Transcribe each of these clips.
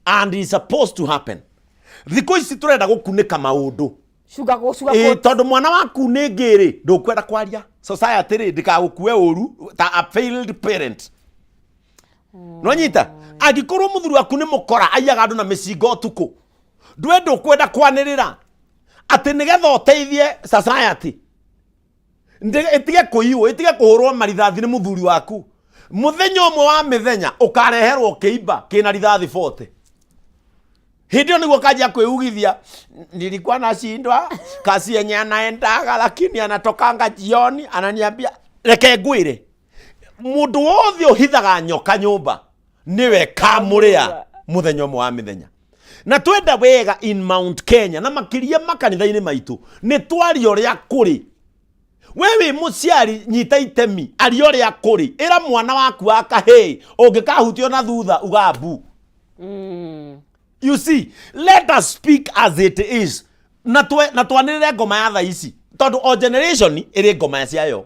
And is supposed to happen. Thikũ ici tũrenda gũkunĩka maũndũ. Sugar go sugar Ĩ coat. Tondũ mwana waku nĩ ngĩrĩ ndũkwenda kwaria society rĩ, ndĩkagũkue ũru ta a failed parent. Nwanyita, angĩkorwo mũthuri waku nĩ mũkora, aiyaga andũ na mĩcinga ũtukũ, ndwe ndũkwenda kwanĩrĩra atĩ nĩgetha ũteithie society ĩtige kũiywo, ĩtige kũhũrwo marithathi nĩ mũthuri waku. Mũthenya ũmwe wa mĩthenya ũkareherwo kĩimba kĩna rithathi 40. Hĩndĩ ĩyo nĩguo kanjia kwĩugithia, "Nilikuwa nashindwa kazi yenye anaendaga, lakini anatokanga jioni ananiambia." Reke ngwĩre, mũndũ wothe ũhithaga nyoka nyũmba nĩwe kamũrĩa mũthenya ũmwe wa mĩthenya. Na twenda wega in Mount Kenya na makĩria makanitha-inĩ maitũ, nĩ twaria ũrĩa kũrĩ. We wĩ mũciari, nyita itemi, aria ũrĩa kũrĩ. Ĩra mwana waku wa kahĩĩ, ũngĩkahutio na thutha, uga mbu. You see, let us speak as it is na twanĩrĩre ngoma ya thaa ici, tondũ o generation ĩrĩ ngoma ciayo.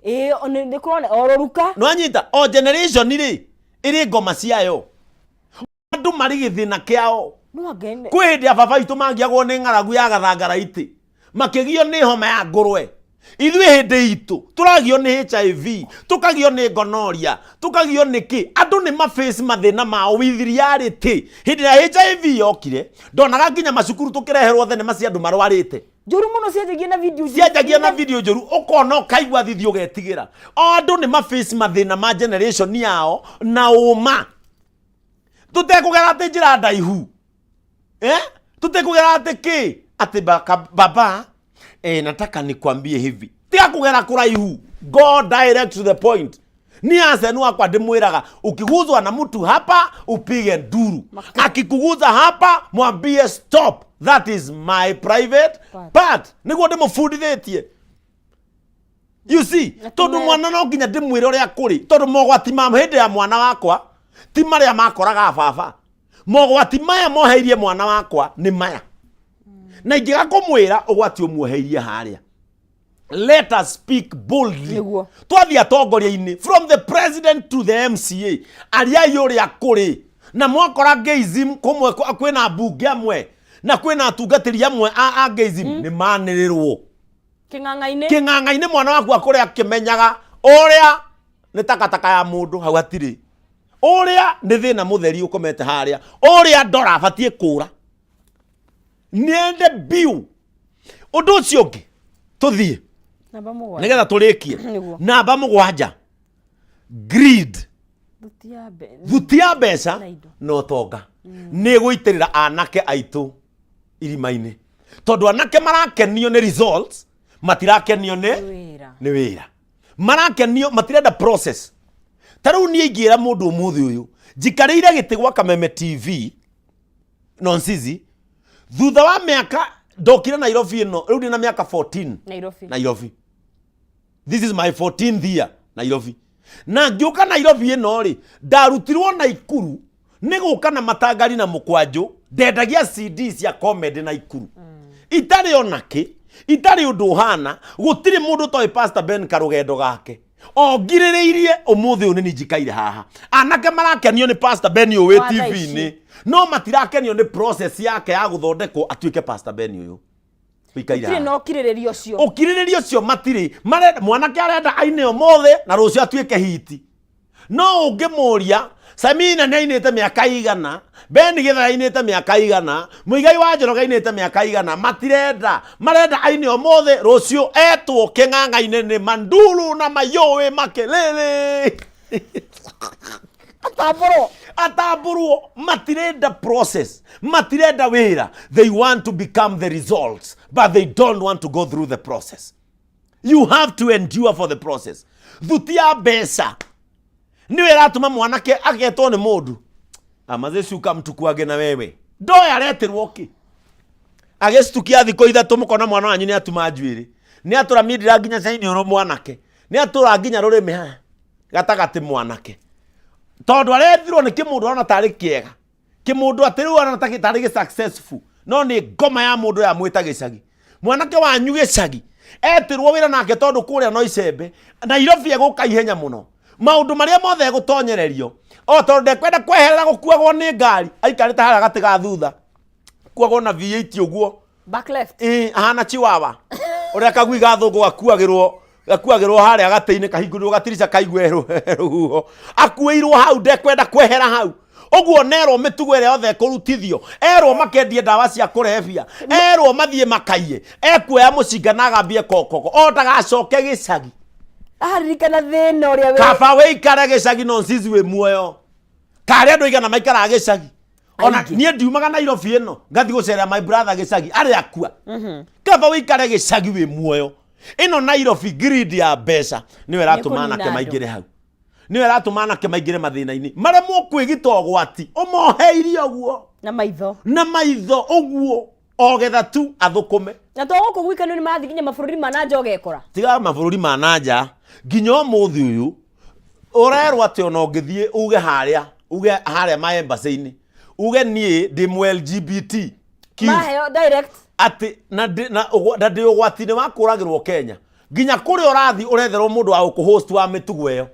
Ĩĩ, nĩ kũrona o rũruka. Nwanyita, o generation rĩ ĩrĩ ngoma ciayo, andũ marĩ gĩthĩna kĩao. No angene. Kwĩ hĩndĩ ya baba itũ magiagwo nĩ ng'aragu ya gathangaraitĩ, makĩgio nĩ homa ya ngũrwe. Ithuĩ hĩndĩ itũ tũragio nĩ HIV, tũkagio nĩ gonorrhea, tũkagio nĩ kĩ. Andũ nĩ maface mathĩna mao with reality. Hĩndĩ ya HIV yokire, ndonaga nginya macukuru tũkĩreherwo thenema cia andũ marwarĩte. Njũru mũno, cianjagia na video njũru. Cianjagia na video njũru, ũkona, ũkaigua thithi, ũgetigĩra. O andũ nĩ maface mathĩna ma generation yao na ũma, tũtekũgera atĩ njĩra ndaihu, eh? Tũtekũgera atĩ kĩ, atĩ baba, nataka nikwambie hivi. Tiga kũgera kũraihu, go direct to the point. Ni asenu wakwa ndĩmwĩraga, ukiguzwa na mtu hapa, upige nduru. Akikuguza hapa, mwambie, "Stop, that is my private part." Part nĩguo ndĩmũbundithĩtie, you see. Na Tondũ mwana no nginya ndĩmwĩre ũrĩa kũrĩ, tondũ mogwati ma hĩndĩ ya mwana wakwa ti marĩa makoraga baba. Mogwati maya moheirie mwana wakwa nĩ maya, na ingĩga kũmwĩra ũgwati ũmuoheirie harĩa. Let us speak boldly. Twathiĩ atongoria-inĩ, from the president to the MCA, ariai ũrĩa kũrĩ. Na mwakora gayism kũmwe, kwĩna mbunge amwe na kwĩna atungatĩri amwe a gayism, nĩ manĩrĩrwo. Kĩng'ang'a-inĩ. Kĩng'ang'a-inĩ, mwana waku akũrĩa akĩmenyaga ũrĩa nĩ takataka ya mũndũ hau hatirĩ, ũrĩa nĩ thĩna mũtheri ũkomete harĩa, ũrĩa ndora abatiĩ kũra nĩende biũ. Ũndũ ũcio ũngĩ tũthiĩ Namba 7. Nĩgetha tũrĩkie. Namba 7, greed. Thuti ya Thuti ya mbeca na indo. Na ũtonga nĩ gũitĩrĩra anake aitũ irima-inĩ, tondũ anake marakenio nĩ results, matirakenio nĩ wĩra. Nĩ wĩra marakenio, matirenda process. Ta rĩu niĩ ingĩra mũndũ ũmũthĩ ũyũ njikarĩire gĩtĩ gwa Kameme TV Nonsizi, thutha wa mĩaka ndokire Nairobi ĩno, rĩu ndĩ na mĩaka 14. Nairobi. Nairobi, this is my 14th year Nairobi. Na ngĩũka Nairobi ĩno rĩ, ndarutirwo Naikuru nĩ gũka na matangari na mũkwanjũ. Ndendagia CD cia comedy Naikuru, itarĩ ona kĩ, itarĩ ũndũ ũhana. Gũtirĩ mũndũ ũtoĩ Pastor Ben karũgendo gake o ngirĩrĩirie. Ũmũthĩ ũyũ nĩ niĩ njikaire haha. Anake marakenio nĩ Pastor Ben ũyũ wĩ Wa thaa ici. TV-inĩ, no matirakenio nĩ process yake ya gũthondekwo atuĩke Pastor Ben ũyũ ũikaire Tirĩ haha. Na ũkirĩrĩria ũcio. Ũkirĩrĩria ũcio matirĩ. Marenda mwanake arenda aine ũmũthĩ na rũciũ atuĩke hiti. No ũngĩmũria, Samina nĩ ainĩte mĩaka igana, Ben Githae ainĩte mĩaka igana, Mũigai wa Njoroge ainĩte mĩaka igana, matirenda. Marenda aine ũmũthĩ, rũciũ etwo kĩng'ang'a-inĩ nĩ manduru na mayũĩ makelele. Atambũrwo. Atambũrwo. Matirenda process, matirenda wĩra. They want to become the results, but they don't want to go through the process. You have to endure for the process. Thuti ya mbeca nĩyo ĩratũma mwanake agetwo nĩ mũndũ amaze, mtukuage na wewe ndoya aretirwo kĩ, agĩcitukia thikũ 3, mũkona mwana wanyu nĩ atuma njuĩrĩ, nĩ atũra mindira nginya cainiũrũ, mwanake nĩ atũra nginya rũrĩmĩ haha gatagatĩ, mwanake tondũ arethirwo nĩ kĩmũndũ arona tarĩ kĩega, kĩmũndũ atĩ rĩu arona tarĩ gĩ successful, no nĩ ngoma ya mũndũ yamwĩta gĩcagi. Mwanake wanyu gĩcagi etirwo wĩra nake, tondũ kũrĩa no icembe, Nairobi egũka ihenya mũno. Maũndũ marĩa mothe egũtonyererio O tondũ ndekwenda kweherera gũkuagwo nĩ ngari, aikarĩte harĩa gatĩ ga thutha, kuagwo na V8 ũguo. Back left. Ĩ, ahana chiwawa ũrĩa kagui ga thũngũ gakuagĩrwo gakuagĩrwo harĩa gatĩ-inĩ, kahingũrĩrwo gatirica kaigue rũhuho, akuĩirwo hau, ndekwenda kwehera hau ũguo. Nerwo mĩtugo ĩrĩa yothe ĩkũrutithio, erwo makendie ndawa cia kũrebia, erwo mathiĩ makaiye, ekuoya mũcinga na agambie kokoko o ndagacoke gĩcagi. Aririkana thĩna ũrĩa wĩ. Kaba wĩikare gĩcagi no ncizi wĩ muoyo. Karĩ andũ aigana maikaraga gĩcagi? Ona Aingĩ. niĩ ndiumaga Nairobi ĩno ngathi gũcerera my brother gĩcagi arĩ akua. Kaba wĩikare gĩcagi wĩ muoyo. Ĩno Nairobi, greed ya mbeca nĩyo ĩratũma Nĩ anake kũnina andũ. maingĩre hau, nĩyo ĩratũma anake maingĩre mathĩna-inĩ, maremwo kwĩgita ũgwati ũmoheirie ũguo. Na maitho. Na maitho ũguo, o getha tu athũkũme. Na to gũkũ gwika, nĩ marathiĩ nginya mabũrũri ma na nja ũgekora. Tiga mabũrũri ma na nja, nginya ũmũthĩ ũyũ ũrerwo atĩ ona ũngĩthiĩ uge harĩa, uge harĩa ma embassy-inĩ, uge niĩ ndĩ mũ LGBT Q, Maheo direct. Atĩ na ndĩ ũgwati-inĩ wa kũragĩrwo Kenya. Nginya kũrĩa ũrathiĩ ũretherwo mũndũ wa gũkũhost wa mĩtugo ĩyo,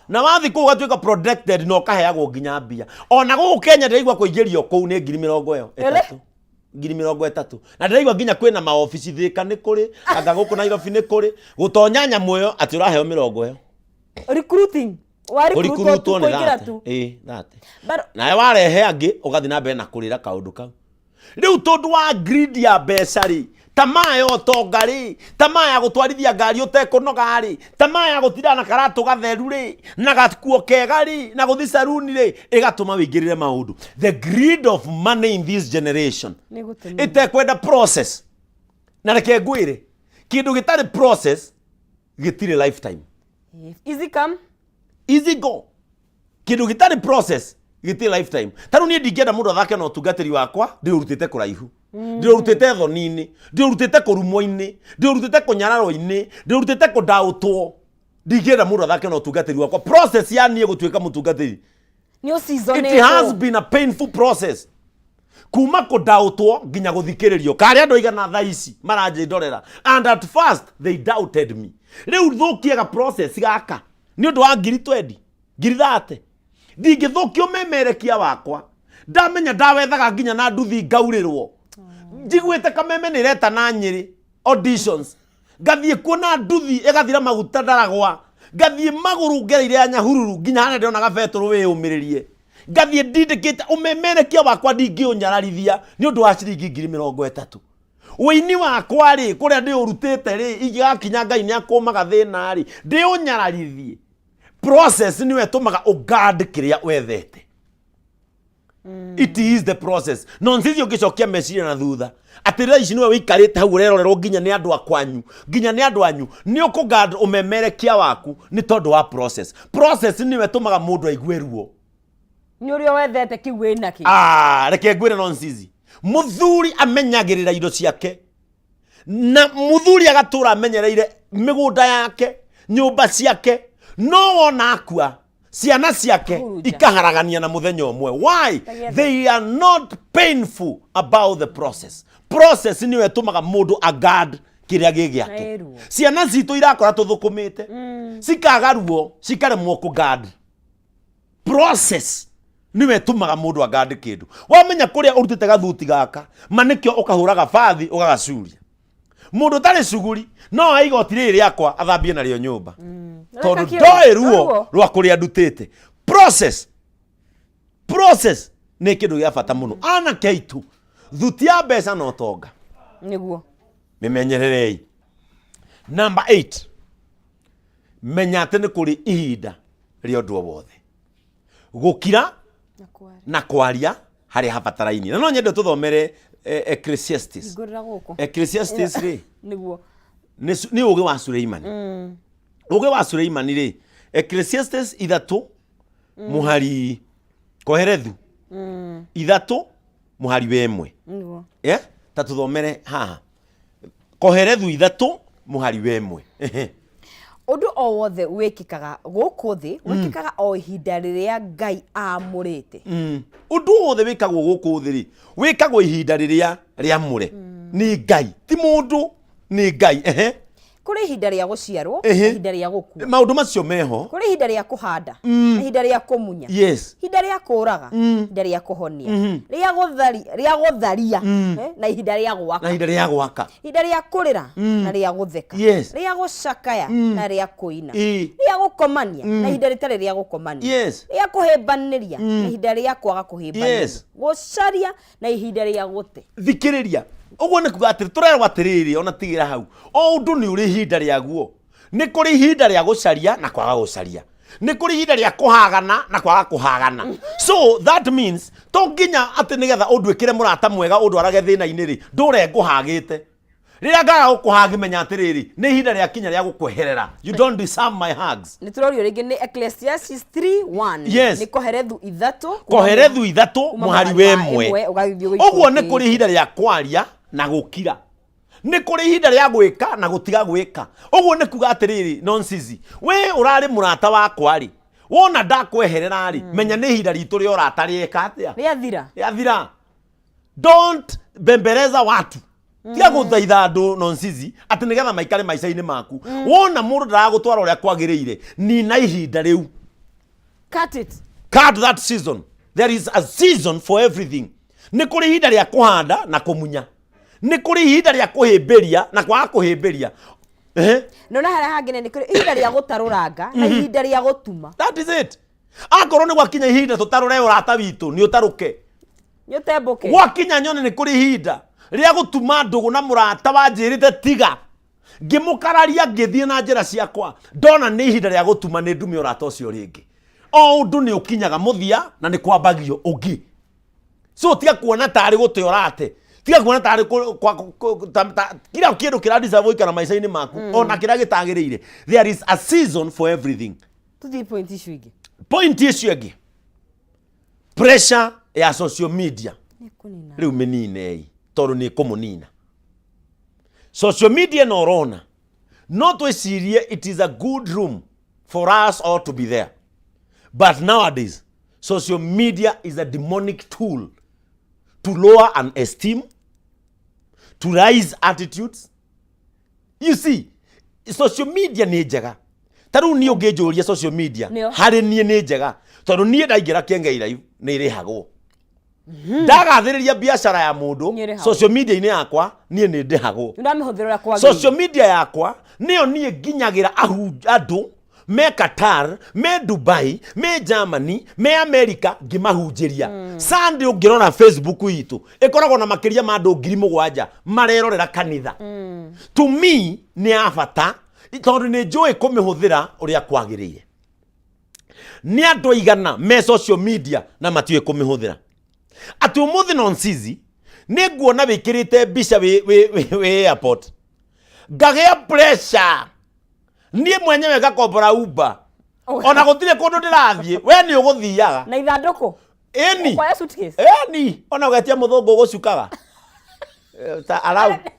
na wathiĩ kũu ũgatuĩka protected na ũkaheagwo nginya mbia. Ona gũkũ Kenya ndĩraigua kũingĩrio kũu nĩ ngiri mĩrongo ĩyo Ĩrĩ? ĩtatũ, 30,000. Na ndĩraigua nginya kwĩna maobici Thĩka nĩ kũrĩ, anga gũkũ Nairobi nĩ kũrĩ, gũtonya nyamũ ĩyo atĩ ũraheo mĩrongo ĩyo. Recruiting wa recruitwo tu Kũrikurutwo nĩ kũingĩra 30 tu. Ĩ, 30. But Nawe warehe angĩ, ũgathiĩ na mbere na kũrĩra kaũndũ kau. Rĩu tondũ wa greed ya mbeca rĩ, tamaa ya ũtonga rĩ, tamaa ya gũtwarithia ngari ũtekũnoga rĩ, tamaa ya gũtinda na karatũ gatheru rĩ, na gakuo kega rĩ, na gũthiĩ saruni rĩ, ĩgatũma wĩingĩrĩre maũndũ. The greed of money in this generation Nĩ gũtũnina. ĩtekwenda process. Na reke ngwĩre, kĩndũ gĩtarĩ process gĩtirĩ lifetime. Easy come. Easy go. Kĩndũ gĩtarĩ process gĩtirĩ lifetime. Ta rĩu niĩ ndingĩenda mũndũ athake na ũtungatĩri wakwa ndĩũrutĩte kũraihu, ndĩũrutĩte thoni-inĩ, ndĩũrutĩte kũrumwo-inĩ, ndĩũrutĩte kũnyararwo-inĩ, ndĩũrutĩte kũndaũtwo. Ndingĩenda mũndũ athake na ũtungatĩri wakwa. Process ya niĩ gũtuĩka mũtungatĩri, Nĩ ũcizonĩtwo. it has been a painful process, kuma kũndaũtwo nginya gũthikĩrĩrio. Karĩ andũ aigana thaa ici maranjĩndorera, and at first they doubted me. Rĩu thũkie ga process gaka nĩ ũndũ wa ngiri 20, ngiri 30? Ndingĩthũkia ũmemerekia wakwa. Ndamenya ndawethaga nginya na nduthi, ngaurĩrwo, njiguĩte Kameme nĩ ĩreta na Nyĩrĩ auditions, ngathiĩ kuo na nduthi ĩgathira maguta, ndaragwa, ngathiĩ magũrũ ngereire ya Nyahururu nginya harĩa ndĩronaga betũrũ. Wĩyũmĩrĩrie, ngathiĩ ndindĩkĩte ũmemerekia wakwa, ndingĩũnyararithia nĩ ũndũ wa ciringi 30,000. Ũini wakwa rĩ, kũrĩa ndĩũrutĩte rĩ, ingĩgakinya Ngai nĩ akũmaga thĩna rĩ, ndĩũnyararithie? Process nĩyo ĩtũmaga ũguard kĩrĩa wethete. It is the process. No nzizi ũngĩcokia meciria na thutha atĩ thaa ici nĩwe wĩikarĩte hau ũrerorerwo nginya nĩ andũ a kwanyu, nginya nĩ andũ anyu, nĩ ũkũguard ũmemerekia waku nĩ tondũ wa process. Process nĩyo ĩtũmaga mũndũ aigue ruo. Nĩ ũrĩa wethete kĩu wĩ nakĩ. Ah, reke ngwĩre, no nzizi mũthuri amenyagĩrĩra indo ciake, na mũthuri agatũra amenyereire mĩgũnda yake, nyũmba ciake, no wona akua, ciana ciake Hurunja. ikaharagania na mũthenya ũmwe. Why? Tagetha. They are not painful about the process. Process nĩyo ĩtũmaga mũndũ aguard kĩrĩa gĩ gĩake. Na ĩruo. Ciana citũ irakora tũthũkũmĩte, cikaga ruo, cikaremwo kũguard. Process nĩwe ĩtũmaga mũndũ aguard kĩndũ. Wamenya kũrĩa ũrutĩte gathuti gaka, ma nĩkĩo ũkahũraga bathi ũgagacuria. Mũndũ ũtarĩ cuguri no oe igoti rĩrĩ rĩakwa athambie narĩo nyũmba, tondũ Reka kĩo. ndoĩ ruo Ruo. rwa kũrĩa ndutĩte. Process, process nĩ kĩndũ gĩa bata mũno. Anake aitũ, thuti ya mbeca na ũtonga, Nĩguo. mĩmenyererei. Number 8, menya atĩ nĩ kũrĩ ihinda rĩa ũndũ o wothe, gũkira Na kwaria. Na kwaria harĩa habatarainie. Na no nyende tũthomere Ecclesiastes. Hingũrĩra gũkũ. Ecclesiastes rĩ, Nĩguo. nĩ ũgĩ wa Suleimani. Ũgĩ wa Suleimani rĩ, Ecclesiastes 3 mũhari, Koherethu 3 mũhari wa 1. Nĩguo. Yeah? Ta tũthomere haha, Koherethu 3 mũhari wa 1. Ehe. Ũndũ o wothe wĩkĩkaga gũkũ thĩ wĩkĩkaga o ihinda rĩrĩa Ngai aamũrĩte. Ũndũ wothe wĩkagwo gũkũ thĩ rĩ, wĩkagwo ihinda rĩrĩa rĩamũre nĩ Ngai, ti mũndũ, nĩ Ngai. Ehe. Kũrĩ ihinda rĩa gũciarwo na ihinda rĩa gũkua. Maũndũ macio meho. Kũrĩ ihinda rĩa kũhanda na ihinda rĩa kũmunya. Ihinda rĩa kũũraga, ihinda rĩa kũhonia, rĩa gũthari- rĩa gũtharia na ihinda rĩa Na gwaka, ihinda rĩa gwaka. Ihinda rĩa kũrĩra na rĩa gũtheka, rĩa gũcakaya na rĩa kũina, rĩa gũkomania na ihinda rĩtarĩ rĩa gũkomania, rĩa kũhĩmbanĩria na ihinda rĩa kwaga kũhĩmbanĩria, gũcaria na ihinda rĩa gũte. Thikĩrĩria, ũguo nĩ kuga atĩrĩ, tũrerwo atĩrĩrĩ, ona tigĩra hau, o ũndũ nĩ ũrĩ ihinda rĩaguo. Nĩ kũrĩ ihinda rĩa gũcaria na kwaga gũcaria, nĩ kũrĩ ihinda rĩa kũhagana na kwaga kũhagana. So that means to nginya atĩ nĩgetha ũnduĩkĩre mũrata mwega ũndwarage thĩna-inĩ rĩ, ndũre ngũhagĩte. Rĩrĩa ngaga gũkũhagi, menya atĩrĩrĩ, nĩ ihinda rĩa kinya rĩa gũkweherera. You don't deserve my hugs. Nĩ tũrorio rĩngĩ nĩ Ecclesiastes 3:1. Nĩ Koherethu 3 Koherethu 3 kuma mũhari mũhari wa wa 1. 1 ũgathiĩ Ũguo nĩ gũikũrũkĩte. Kũrĩ ihinda rĩa kwaria na gũkira, nĩ kũrĩ ihinda rĩa gwĩka na gũtiga gwĩka. Ũguo nĩ kuga atĩrĩrĩ, nonsizi, we ũrarĩ mũrata wakwa rĩ, wona ndakweherera rĩ, menya nĩ ihinda ritũ rĩa ũrata rĩeka atĩa? Rĩathira. Rĩathira. Don't bembeleza watu. Tiga gũthaitha andũ, nonsizi, atĩ nĩgetha maikare maica-inĩ maku. Wona mũndũ ndaragũtwara ũrĩa kwagĩrĩire, nina ihinda rĩu. Cut it. Cut that season. There is a season for everything. Nĩ kũrĩ ihinda rĩa kũhanda na kũmunya, nĩ kũrĩ ihinda rĩa kũhĩmbĩria na kwaga kũhĩmbĩria. Nona harĩa hangĩ nĩ kũrĩ ihinda rĩa gũtarũranga na ihinda rĩa gũtuma. That is it. Akorwo nĩ gwakinya ihinda tũtarũre ũrata witũ, nĩ ũtarũke. Nĩ ũtembũke. Gwakinya nyone nĩ kũrĩ ihinda rĩa gũtuma ndũgũ na mũrata wanjĩrĩte tiga, ngĩmũkararia, ngĩthiĩ na njĩra ciakwa, ndona nĩ ihinda rĩa gũtuma, nĩ ndume ũrata ũcio rĩngĩ. O ũndũ nĩ ũkinyaga mũthia na nĩ kwambagio ũngĩ. So tiga kuona tarĩ gũte ũrate, tiga kuona tarĩ kila kĩndũ kĩra deserve gũikara maica-inĩ maku, ona kĩrĩa gĩtagĩrĩire. There is a season for everything. Tũthiĩ point icio ingĩ. Point icio ĩngĩ, pressure ya social media. Nĩ kũnina. Rĩu mĩninei, tondũ nĩ ĩkũmũnina. Social media ĩno ũrona, no twĩcirie it is a good room for us all to be there, but nowadays social media is a demonic tool to lower an esteem, to rise attitudes. You see, social media nĩ njega. Ta rĩu niĩ ũngĩnjũria, social media Nĩyo. harĩ niĩ nĩ njega, tondũ niĩ ndaingĩra Kĩengei Live nĩ ĩrĩhagwo. Ndagathĩrĩria biacara ya mũndũ Nĩ ĩrĩhagwo. social media-inĩ yakwa, niĩ nĩ ndĩhagwo. Nĩ ndamĩhũthĩra ũrĩa kwagĩrĩire. Social media yakwa nĩyo niĩ nginyagĩra andũ me Qatar, me Dubai, me Germany, me America, ngĩmahunjĩria. Sunday ũngĩrora Facebook itũ ĩkoragwo na makĩria ma andũ 7,000 marerorera kanitha. To me nĩ ya bata, tondũ nĩ njũĩ kũmĩhũthĩra ũrĩa kwagĩrĩire. Nĩ andũ aigana me social media na matiũĩ kũmĩhũthĩra? Atĩ ũmũthĩ nonsizi nĩ nguona wĩkĩrĩte mbica wĩ airport, ngagĩa pressure niĩ mwenyewe, ngakombora Uber, ona gũtirĩ kũndũ ndĩrathiĩ, we nĩ ũgũthiaga. Na ithandũkũ. Ĩni. Ũkoya suitcase. Ĩni, ona ũgetia mũthũngũ ũgũcukaga.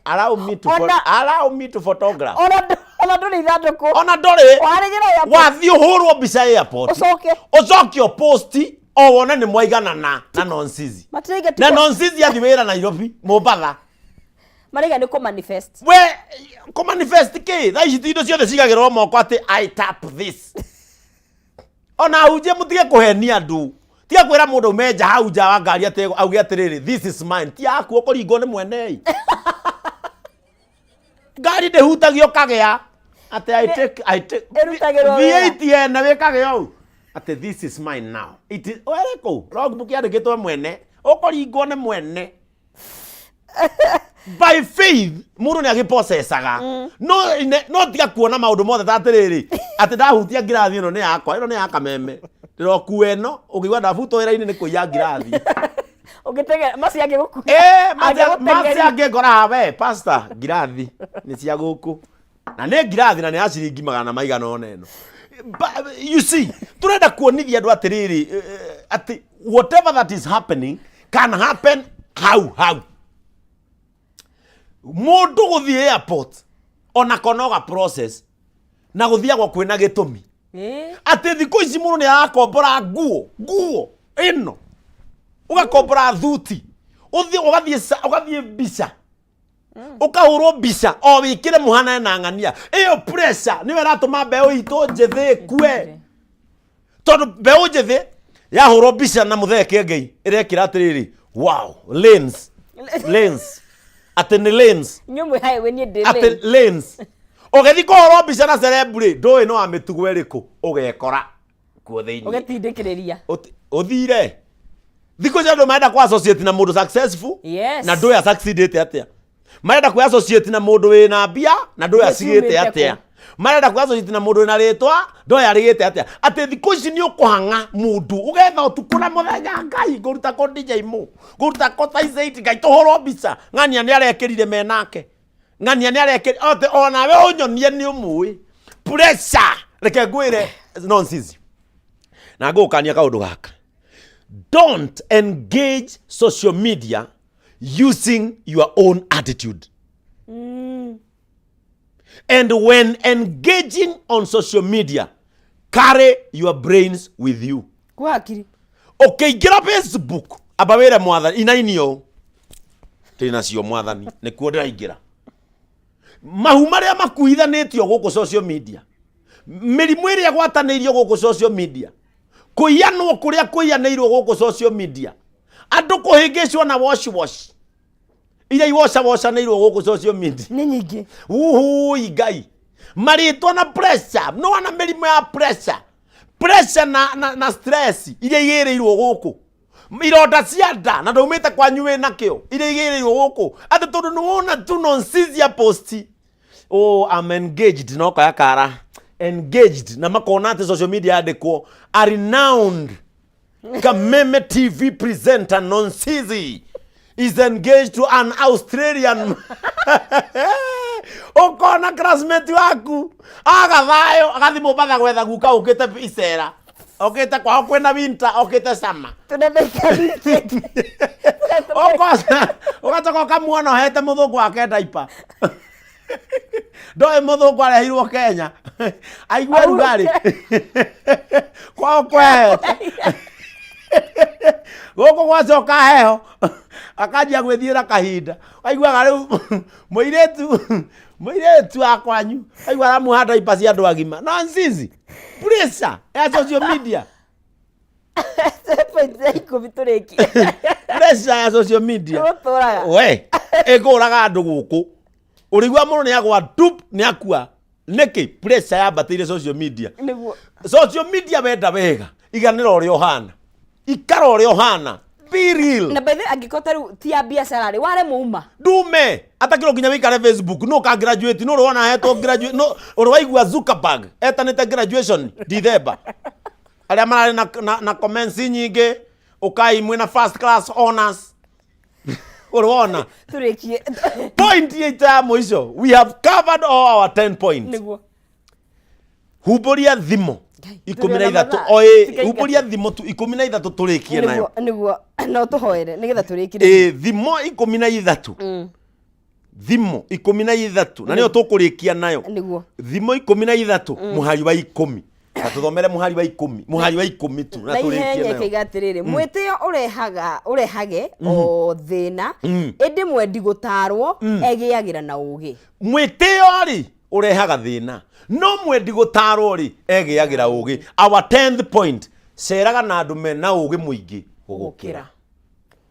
Allow me to allow me to photograph. Ona ndũrĩ ithandũkũ. Ona ndũrĩ. Warĩgĩra airport. Wathiĩ ũhũrwo mbica airport, Ũcoke. Ũcoke ũposti o wone nĩ mwaiganana na nonsizi. Matiraiga Na nonsizi athiĩ wĩra Nairobi, Mombatha. Maraiga nĩ kũ-manifest. We kũmanifest kĩ? Thaa ici ti indo ciothe cigagĩrwo moko atĩ I tap this. Ona ahunjia, mũtige kũhenia andũ. Tiga kwĩra mũndũ ume nja hau nja wa ngari atĩ auge atĩrĩrĩ, "This is mine." Ti yaku, ũkũringwo nĩ mwenei. Ngari ndĩhutagio kagĩa atĩ I take Ĩrutagĩrwo wĩra. V8 ene wĩkage ũũ atĩ "This is mine now." It is were kũu logbook yandĩkĩtwo mwene, ũkũringwo nĩ mwene. By faith mũndũ nĩ agĩpocecaga, no tiga kuona maũndũ mothe ta atĩrĩrĩ, atĩ ndahutia ngirathi ĩno nĩ yakwa, ĩno nĩ ya kameme, ndĩrokua ĩno. Ũngĩigua ndabutwo wĩra-inĩ nĩ kũiya ngirathi. Ũngĩteng'era maci angĩgũkua. Maci angĩngora, we pastor, ngirathi nĩ cia gũkũ na nĩ ngirathi na nĩ ya ciringi magana maigana ũna ĩno. You see, turenda kuonithia andũ atĩrĩrĩ, atĩ whatever that is happening can happen hau hau. Mũndũ gũthiĩ airport ona konoga process na gũthiagwo kwĩna gĩtũmi. Atĩ thikũ ici mũndũ nĩ arakombora nguo ĩno, ũgakombora thuti, ũthiĩ ũgathiĩ mbica. Ũkahũrwo mbica o wĩkĩre mũhanane na ng'ania. Ĩyo pressure nĩyo ĩratũma mbeũ itũ njĩthĩ ĩkue, tondũ mbeũ njĩthĩ yahũrwo mbica na mũthee Kĩengei ĩrekĩra atĩrĩrĩ, wow, lanes, lanes, atĩ nĩ lanes. Nyũmwe highway niĩ ndĩ atĩ lane. Lanes. Ũgĩthiĩ kũhũrwo mbica na celeb rĩ, ndũĩ no wa mĩtugo ĩrĩkũ ũgekora kuo thĩinĩ. Ũgetindĩkĩrĩria. Ũthire thikũ ici andũ marenda kũ associate na mũndũ successful na ndũĩ asucceedĩte atĩa. Marenda kũ associate na mũndũ wĩna mbia na ndũĩ Ndũĩ acigĩte ciumĩte atĩa. kũ. Marenda kũ associate na mũndũ wĩna rĩtwa, ndũĩ arĩgĩte atĩa. Atĩ thikũ ici nĩ ũkũhang'a mũndũ ũgetha ũtukũ na mũthenya, Ngai, ngũruta kũ DJ Mo, ngũruta kũ size 8, Ngai, tũhũrwo mbica, ng'ania nĩ arekĩrire menake, ng'ania nĩ arekĩrire atĩ onawe ũnyonie nĩ ũmũĩ. Pressure, reke ngwĩre nonsense na ngũgũkania kaũndũ gaka: don't engage social media using your own attitude. And when engaging on social media, carry your brains with you. Kwa hakiri. Ũkĩingĩra Facebook, amba wĩre Mwathani inaini ũũ ndĩ nacio, Mwathani, nĩkuo ndĩraingĩra. Mahu marĩa makuithanĩtio gũkũ social media, mĩrimũ ĩrĩa ĩgwatanĩirio gũkũ social media, kũiyanwo kũrĩa kũiyanĩirwo gũkũ social media, andũ kũhĩngĩcwo na wash wash iria iwocawocanĩirwo gũkũ social media. Nĩ nyingĩ. Uhui, Ngai, marĩtwa na pressure, no wana mĩrimũ ya pressure, pressure na stress iria igĩrĩirwo gũkũ, ironda cia nda na ndaumĩte kwanyu wĩ nakĩo, iria igĩrĩirwo gũkũ, atĩ tondũ nĩ wona tu nonsense post, "Oh, I'm engaged," no kaya kara engaged na makona atĩ social media yandĩkwo, "A renowned Kameme TV presenter Nonsizi is engaged to an Australian." Ukona classmate waku aga thayo agathi Mombatha gwetha guka ukite icera, okite kwao kwina winter, okite summer. Tũnethaika. Ugacoka ukamuona ohete muthungu wake ndaipa. Ndoĩ mũthũngũ areheirwo Kenya aigue rugarĩ, kwao kwehete, gũkũ gwacoka heho akanjia gwĩthiĩra kahinda. Aiguaga rĩu mũirĩtu wa kwanyu aigua aramuha ndaipa cia andũ agima. Nonsense, pressure ya social media. Point ya 10 tũrĩkie. Pressure ya social media. Tũgũtũraga. We ĩkũraga andũ gũkũ, ũrĩigua mũndũ nĩ agwa tup, nĩ akua. Nĩkĩ? Pressure yambatĩire social media. Social media, wenda wega, iganĩra ũrĩa ũhana, ikara ũrĩa ũhana, be real. Na by the way, angĩkorwo ta rĩu ti ya biacara rĩ, waremwo uma. Ndume atakĩrwo nginya wĩikare Facebook no ka graduate no ũrona hetwo graduate, no ũrĩ waigua Zuckerberg etanĩte graduation December, arĩa mararĩ na comments nyingĩ, ũkai mwĩna first class honors, ũrĩ wona? Tũrĩkie. Point itũ ya mũico, we have covered all our 10 points. Humbũria thimo Ngai, 13. Tũrĩ ona mathaa. Oĩ. Tikaingata. Humbũria thimo tu 13 tũrĩkie nayo. Nĩguo no tũhoere nĩgetha tũrĩkire. Ĩ, thimo 13. Thimo 13 na nĩyo tũkũrĩkia nayo. Thimo 13 mũhari wa 10, na tũthomere mũhari wa 10, mũhari wa 10 tu na na tũrĩkie ihenya. nayo. Ĩkaiga atĩrĩrĩ, mwĩtĩo ũrehaga ũrehage o thĩna, ĩndĩ mwendi gũtarwo egĩagĩra na ũũgĩ. Mwĩtĩo rĩ ũrehaga thĩna, no mwendi gũtarwo rĩ egĩagĩra ũgĩ. Our 10th point, ceraga na andũ mena ũgĩ mũingĩ gũgũkĩra.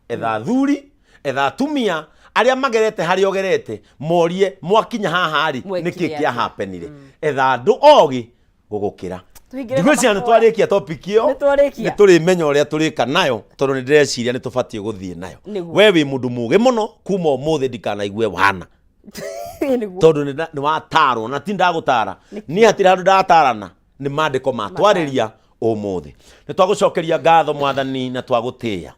Etha athuri, etha atumia arĩa magerete harĩa ũgerete, morie mwakinya haha rĩ, Mwekire nĩkĩ atĩa? kĩahapenire. Etha andũ ogĩ gũgũkĩra. Tũingĩre Ndigwĩciria na nĩ twarĩkia topic ĩyo. Nĩ twarĩkia. Nĩ tũrĩmenya ũrĩa tũrĩka nayo, tondũ nĩ ndĩreciria nĩ tũbatiĩ gũthiĩ nayo. We wĩ mũndũ mũgĩ mũno, kuma ũmũthĩ ndikanaigue wana. Tondũ nĩ watarwo na ti ndagũtara niĩ, hatirĩ handũ ndatarana, nĩ mandĩko matwarĩria ũmũthĩ. Nĩ twagũcokeria ngatho, Mwathani, na twagũtĩĩa,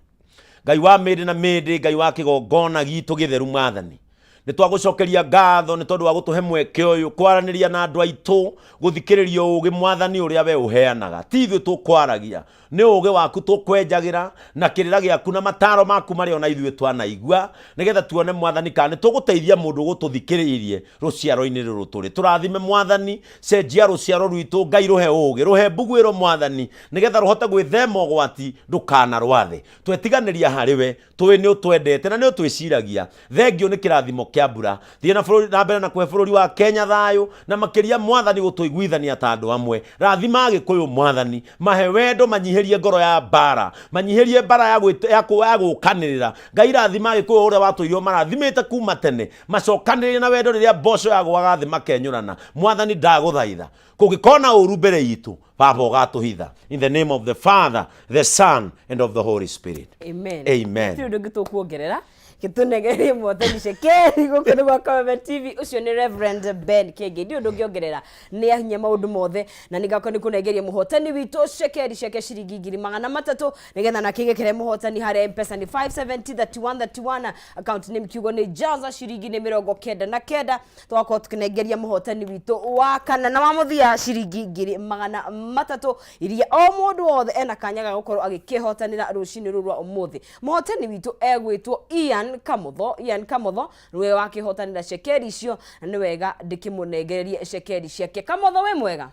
Ngai wa mĩndĩ na mĩndĩ, Ngai wa kĩgongona gitũ gĩtheru. Mwathani, nĩ twagũcokeria ngatho nĩ tondũ wa gũtũhe mweke ũyũ kwaranĩria na andũ aitũ, gũthikĩrĩria ũũgĩ, Mwathani, ũrĩa we ũheanaga. Ti ithuĩ tũkwaragia, nĩ ũũgĩ waku tũkwenjagĩra na kĩrĩra gĩaku na mataro maku marĩa ona ithuĩ twanaigua, nĩgetha tuone, Mwathani, kana nĩ tũgũteithia mũndũ gũtũthikĩrĩirie rũciaro-inĩ rũrũ tũrĩ. Tũrathime, Mwathani, cenjia rũciaro rwitũ, Ngai, rũhe ũũgĩ, rũhe mbuguĩro, Mwathani, nĩgetha rũhote gwĩthema ũgwati ndũkanarwathe. Twetiganĩria harĩ we, tũĩ nĩ ũtwendete na nĩ ũtwĩciragia. Thengio nĩ kĩrathimo kĩa Kĩa mbura. Thiĩ na bũrũri na mbere na kũhe bũrũri wa Kenya thayũ na makĩria Mwathani gũtũiguithania ta andũ amwe. Rathima Agĩkũyũ Mwathani, mahe wendo, manyihĩrie ngoro ya mbara, manyihĩrie mbara ya gwĩt- ya kũ- ya gũkanĩrĩra. Ngai rathima Agĩkũyũ ũrĩa watũire ũmarathimĩte kuma tene, macokanĩrĩrie na wendo rĩrĩa mboco yagũaga thĩ makenyũrana. Mwathani ndagũthaitha, kũngĩkorwo na ũru mbere itũ, Baba ũgatũhitha. In the name of the Father, the Son, and of the Holy Spirit. Amen. Amen. Gũtirĩ ũndũ ũngĩ tũkuongerera gĩtũnegerie mwathani cekeri gũkũ nĩ gwa Kameme TV. Ũcio nĩ Reverend Ben Kĩengei. Ndirĩ ũndũ ũngĩongerera, nĩ ahinya maũndũ mothe na nĩ ngakwa nĩ kũnengeria mũhotani witũ cekeri ciake ciringi 300,000 nĩgetha nake gĩkĩre mũhotani harĩa Mpesa nĩ 570 31 31, account name kiugo nĩ Jaza, ciringi nĩ 99. Tũgakorwo tũkĩnengeria mũhotani witũ wa kana na wa mũthia ciringi 300,000 iria o mũndũ wothe ena kanya ga gũkorwo agĩkĩhotanĩra rũcinĩ rũrũ rwa ũmũthĩ. Mũhotani witũ egwĩtwo Ian Kamotho. Ian Kamotho nĩwe wakĩhotanĩra cekeri icio, na nĩ wega ndĩkĩmũnengererie cekeri ciake. Kamotho, wĩ mwega?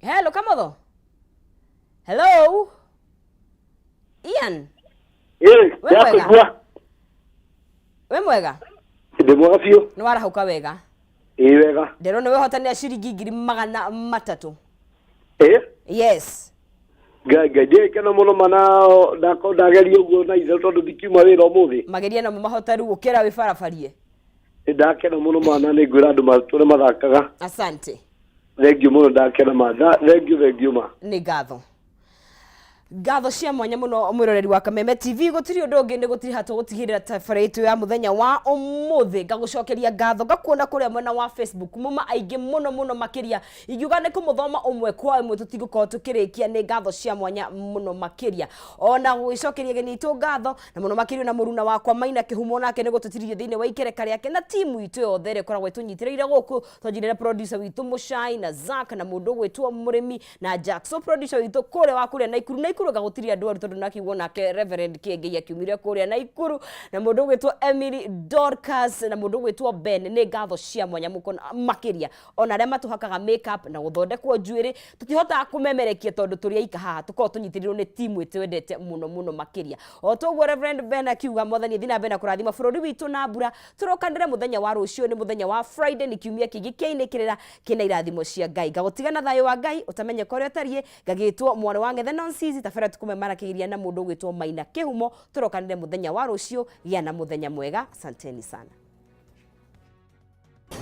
Hello Kamotho. Hello Ian. Ĩ, Wĩ mwega? ndakũigua. Wĩ mwega? Ndĩ mwega biũ. Nĩ warahũka wega? Ĩ, wega. Ndĩrona wĩhotanĩra ciringi 300,000. Ĩ. Yes. Ngai Ngai, ndĩkena mũno mana ndakorwo ndageria ũguo na itherũ tondũ ndikiuma wĩra ũmũthĩ. Mageria namo mahotaru gũkĩra wĩ barabarie. Nĩ ndakena mũno mana, nĩ ngwĩra andũ matũre mathakaga. Asante. Thengiũ mũno, ndakena ma. Thengiũ, thengiũ ma. Nĩ ngatho, ngatho cia mwanya mũno mwĩroreri wa Kameme TV. Gũtirĩ ũndũ ũngĩ, nĩ gũtirĩ hatũ gũtigĩrĩra tabara itũ ya mũthenya wa ũmũthĩ. Ngagũcokeria ngatho, ngakuona kũrĩa mwena wa Facebook muma aingĩ mũno mũno makĩria. Ingiuga nĩ kũmũthoma ũmwe kwa ĩmwe tũtigũkorwo tũkĩrĩkia. Nĩ ngatho cia mwanya mũno makĩria, ona gũgĩcokeria ageni aitũ ngatho na mũno makĩria, na mũruna wakwa Maina Kĩhumo, nake nĩ gũtũtirithia thĩinĩ wa ikereka rĩake, na timu itũ yothe ĩrĩa ĩkoragwo ĩtũnyitĩrĩire gũkũ, twanjirĩre producer witũ Mũcai na Zack na mũndũ ũgwĩtwo Mũrĩmi na Jackson, producer witũ kũrĩa wa kũrĩa Naikuru. Naikuru anga gũtirĩ andũ aru, tondũ nakiugo nake Reverend Kĩengei akiumire kũrĩa Naikuru, na mũndũ ũgwĩtwo Emily Dorcas na mũndũ ũgwĩtwo Ben. Nĩ ngatho cia mwanya mũno makĩria, ona arĩa matũhakaga makeup na gũthondekwo njuĩrĩ tũtihotaga kũmemerekia tondũ tũrĩ aika haha, tũkoragwo tũnyitĩrĩirwo nĩ timu ĩtwendete mũno mũno makĩria. O toguo Reverend Ben akiuga, Mwathani athiĩ na mbere na kũrathima bũrũri witũ na mbura. Tũrokanĩre mũthenya wa rũciũ, nĩ mũthenya wa Friday, nĩ kiumia kĩngĩ kĩainĩkĩrĩra kĩna irathimo cia Ngai. Ngagũtiga na thayũ wa Ngai ũtamenyeka ũrĩa ũtariĩ. Ngagĩtwo mwarĩ wa Ng'ethe Nonsizi tabera tukũmemarakĩria na mũndũ ũgwĩtwo Maina Kĩhumo. Tũrokanĩre mũthenya wa rũciũ. Gĩa na mũthenya mwega, asanteni sana.